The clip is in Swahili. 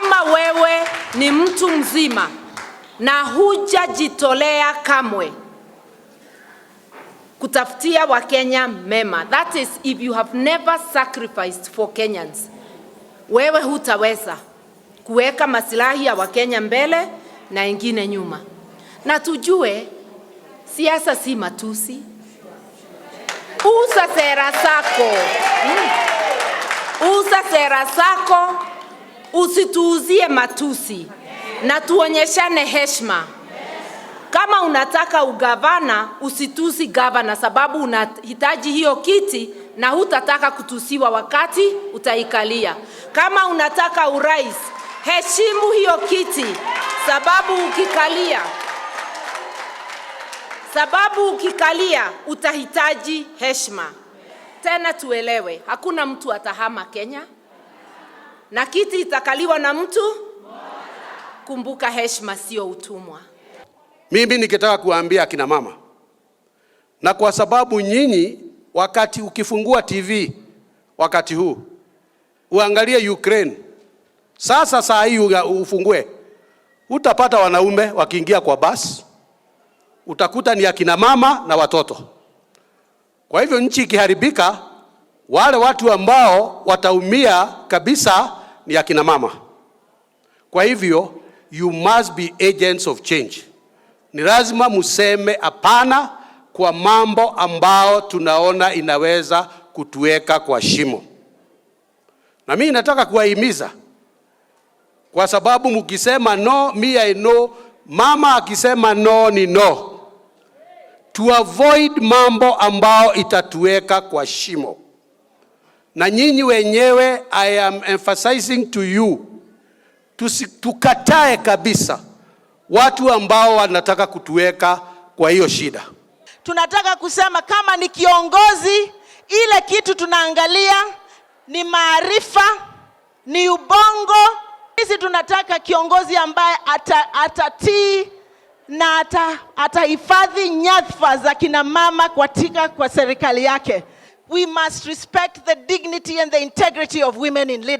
Kama wewe ni mtu mzima na hujajitolea kamwe kutafutia Wakenya mema, that is, if you have never sacrificed for Kenyans, wewe hutaweza kuweka masilahi ya Wakenya mbele na ingine nyuma. Na tujue siasa si matusi. Uza sera zako. Uza sera zako, usituuzie matusi na tuonyeshane heshima. Kama unataka ugavana, usitusi gavana, sababu unahitaji hiyo kiti na hutataka kutusiwa wakati utaikalia. Kama unataka urais, heshimu hiyo kiti, sababu ukikalia utahitaji heshima. Tena tuelewe, hakuna mtu atahama Kenya na kiti itakaliwa na mtu. Kumbuka, heshima sio utumwa. Mimi nikitaka kuambia akina mama, na kwa sababu nyinyi, wakati ukifungua TV wakati huu uangalie Ukraine, sasa saa hii ufungue, utapata wanaume wakiingia kwa basi, utakuta ni akina mama na watoto. Kwa hivyo nchi ikiharibika, wale watu ambao wataumia kabisa ni akina mama. Kwa hivyo you must be agents of change. Ni lazima museme hapana kwa mambo ambao tunaona inaweza kutuweka kwa shimo. Na mimi nataka kuwahimiza kwa sababu mkisema no, me I know, mama akisema no ni no. To avoid mambo ambao itatuweka kwa shimo. Na nyinyi wenyewe, I am emphasizing to you, tukatae kabisa watu ambao wanataka kutuweka kwa hiyo shida. Tunataka kusema kama ni kiongozi, ile kitu tunaangalia ni maarifa, ni ubongo. Sisi tunataka kiongozi ambaye atatii na atahifadhi nyadhifa za kina mama katika kwa serikali yake. We must respect the dignity and the integrity of women in leadership.